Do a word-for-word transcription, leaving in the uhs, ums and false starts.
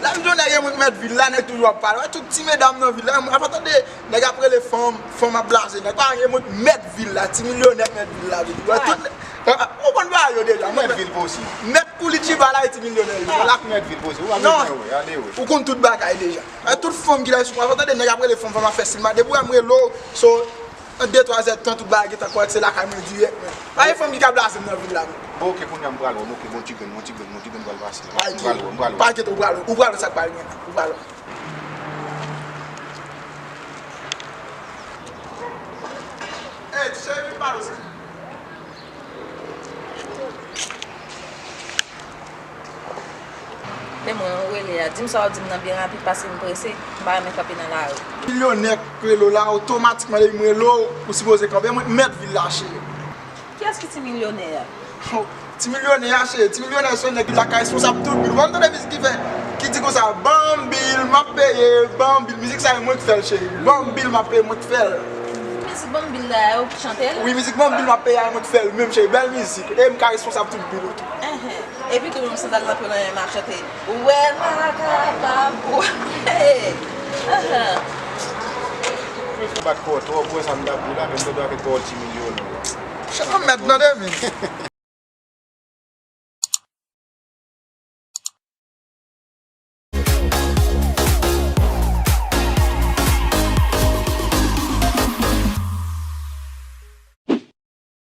Lè m di w nèg e mwen k mèt vil la, nèg toujou ap pale. Wè tout ti medam nan vil la, ap tande nèg ap rele fanm, fanm ap blaze nèg. Pa e mwen k mèt vil la, ti milyonè k mèt vil la. Wè tout, ou konn bagay yo deja. Mèt vil posib. Mèt Koulitiba la e ti milyonè li. Ala k mèt vil posib. Ou ap mèt wi, ale wi. Ou konn tout bagay deja. Wè tout fanm ki la sou mwen, ap tande nèg ap rele fanm, fanm ap fè silma. Depi w wè m rele w, so, ant de twa zè tan, tout bagay gentan kòrèk, se lakay mwen dirèk, men. Pa gen fanm ki ka blaze m nan vil la, men. Bon, oke, kounye a m pral wè, oke, bon ti grenn, bon ti grenn, bon ti grenn pral pase. M pral wè, m pral wè. Pa enkyete, ou pral wè, ou pral wè sa k pral gen la, ou pral wè. Ey, ti cheri, vin pale sa. Men mwen, ou rele a. Di m sa w ap di m nan byen rapid, paske m prese, m pa renmen kanpe nan lari. Milyonè k rele w la, otomatikman depi m rele w, ou sipoze kanpe. Mwen k mèt vil la, cheri. Kiyès ki ti milyonè a? Ti milyonè a, cheri. Ti milyonè se yon nèg ki la ka responsab tout bil. Ou pa tande mizik ki fè, ki di konsa, ban m bil, m ap peye, ban m bil. Mizik sa e mwen k fè l, cheri. Ban m bil, m ap peye, mwen k fè l. Mizik ban m bil la, e ou ki chante l? Wi, mizik ban m bil, m ap peye a, e mwen k fè l menm, cheri. Bèl mizik. E m ka responsab tout bil ou tou. Enhen. Epi tou, menm sandal nan pye w la, m ap chante. Ou wè m pa kapab, ou wè. Enhen. Ou bat kò w twòp, ou wè sa m t ap di w la, men m te dwe avèk pawòl ti milyonè. Chan mèt nan de mil.